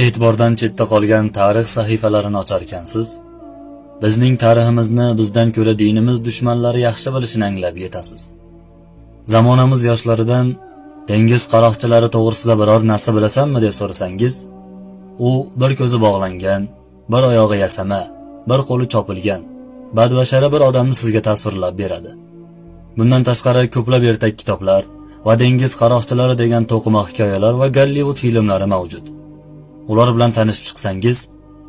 E'tibordan chetda qolgan tarix sahifalarini ochar ekansiz, bizning tariximizni bizdan ko'ra dinimiz dushmanlari yaxshi bilishini anglab yetasiz. Zamonamiz yoshlaridan dengiz qaroqchilari to'g'risida biror narsa bilasanmi deb so'rasangiz, u bir ko'zi bog'langan, bir oyog'i yasama, bir qo'li chopilgan, badbashara bir odamni sizga tasvirlab beradi. Bundan tashqari ko'plab ertak kitoblar va dengiz qaroqchilari degan to'qima hikoyalar va Gollivud filmlari mavjud. Ular bilan tanishib chiqsangiz,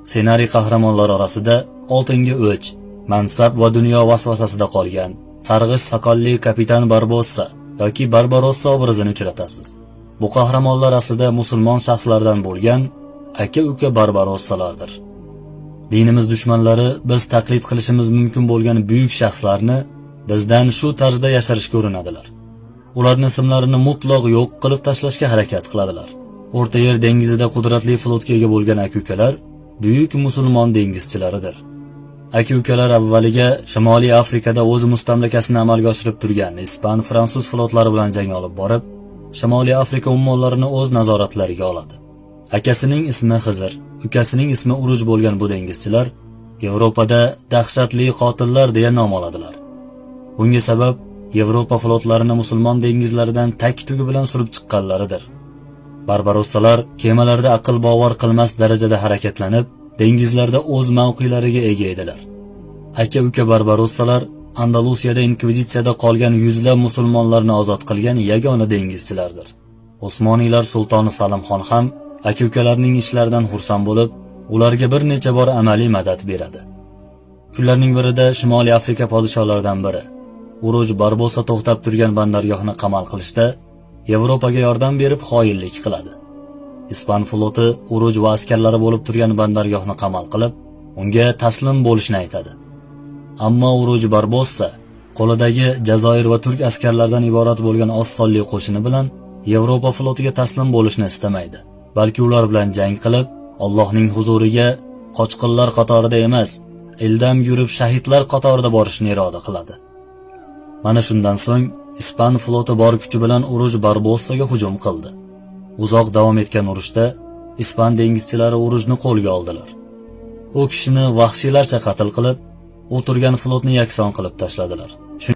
ssenariy qahramonlari orasida oltinga o'ch, mansab va dunyo vasvasasida qolgan sarg'ish soqolli kapitan Barbossa yoki Barbarossa obrazini uchratasiz. Bu qahramonlar aslida musulmon shaxslardan bo'lgan aka-uka Barbarossalardir. Dinimiz dushmanlari biz taqlid qilishimiz mumkin bo'lgan buyuk shaxslarni bizdan shu tarzda yashirishga urinadilar. Ularning ismlarini mutlaq yo'q qilib tashlashga harakat qiladilar. O'rta Yer dengizida qudratli flotga ega bo'lgan aka-ukalar buyuk musulmon dengizchilaridir. Aka-ukalar avvaliga Shimoliy Afrikada o'z mustamlakasini amalga oshirib turgan ispan, fransuz flotlari bilan jang olib borib, Shimoliy Afrika ummonlarini o'z nazoratlariga oladi. Akasining ismi Xizr, ukasining ismi Uruj bo'lgan bu dengizchilar Yevropada dahshatli qotillar deya nom oladilar. Bunga sabab Yevropa flotlarini musulmon dengizlaridan tag-tugi bilan surib chiqqanlaridir. Barbarossalar kemalarda aql bovar qilmas darajada harakatlanib, dengizlarda o'z mavqelariga ega edilar. Aka-uka Barbarossalar Andalusiyada inkvizitsiyada qolgan yuzlab musulmonlarni ozod qilgan yagona dengizchilardir. Usmoniylar sultoni Salimxon ham aka-ukalarning ishlaridan xursand bo'lib, ularga bir necha bor amaliy madad beradi. Kunlarning birida Shimoliy Afrika podsholaridan biri Uruj Barbosa to'xtab turgan bandargohni qamal qilishda Yevropaga yordam berib xoinlik qiladi. Ispan floti Uruj va askarlari bo'lib turgan bandargohni qamal qilib, unga taslim bo'lishni aytadi. Ammo Uruj Barbossa qo'lidagi Jazoir va turk askarlaridan iborat bo'lgan oz sonli qo'shini bilan Yevropa flotiga taslim bo'lishni istamaydi, balki ular bilan jang qilib, Allohning huzuriga qochqinlar qatorida emas, ildam yurib shahidlar qatorida borishni iroda qiladi. Mana shundan so'ng ispan floti bor kuchi bilan Uruj Barbossaga hujum qildi. Uzoq davom etgan urushda ispan dengizchilari Urujni qo'lga oldilar. U kishini vahshiylarcha qatl qilib, o'tirgan flotni yakson qilib tashladilar.